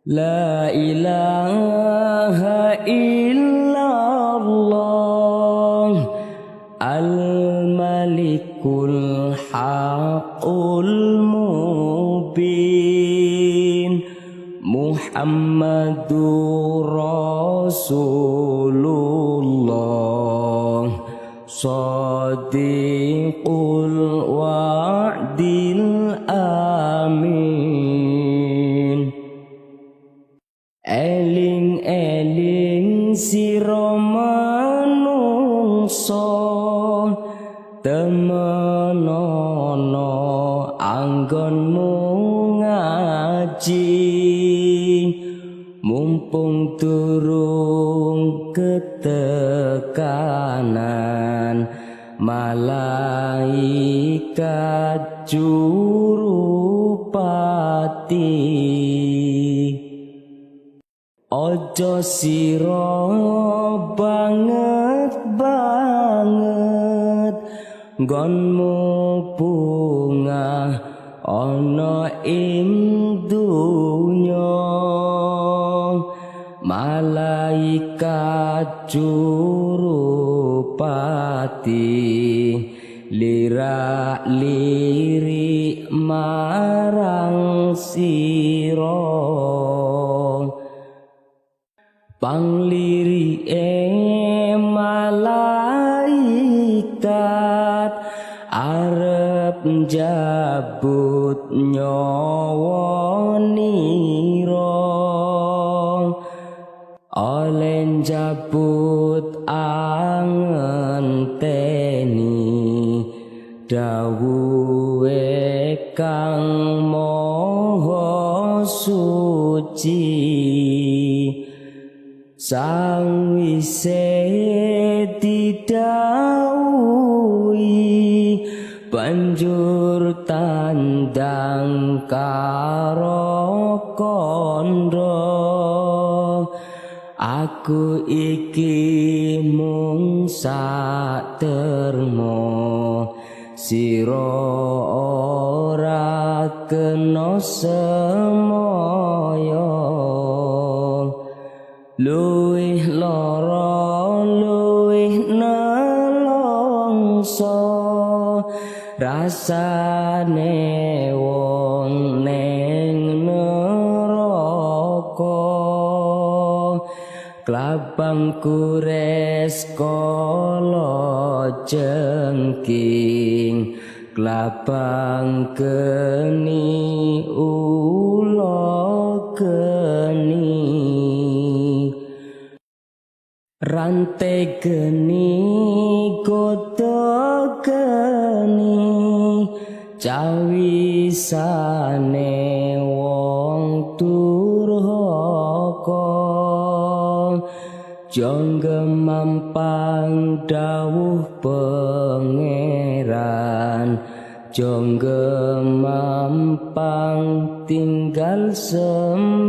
La ilaha illallah, Al-Malikul Haqqul Mubin, Muhammadur Rasulullah, Sadiqul Wa'dil Amin. Eling-eling sira manungsa, temenono anggonmu ngaji, mumpung durung ketekanan malaikat juru pati. Ojo sira banget banget nggonmu bungah ana ing donya, malaikat juru pati lirak lirik marang sira. Panglirike malaikat arep njabut nyawa nira, oleh njabut angenteni dawuhe Kang Maha Suci. Sawise didhawuhi banjur tandang karo kandha, aku iki mung satermo, sira ora kena semoyo. Luwih lara luwih nelongso rasane wong neng neraka. Klabang kures kala jengking, klabang geni ula geni, rante geni godho geni, cawisane wong durhaka. Jangga mampang dawuh Pangeran, jangga mampang tinggal sembahyang.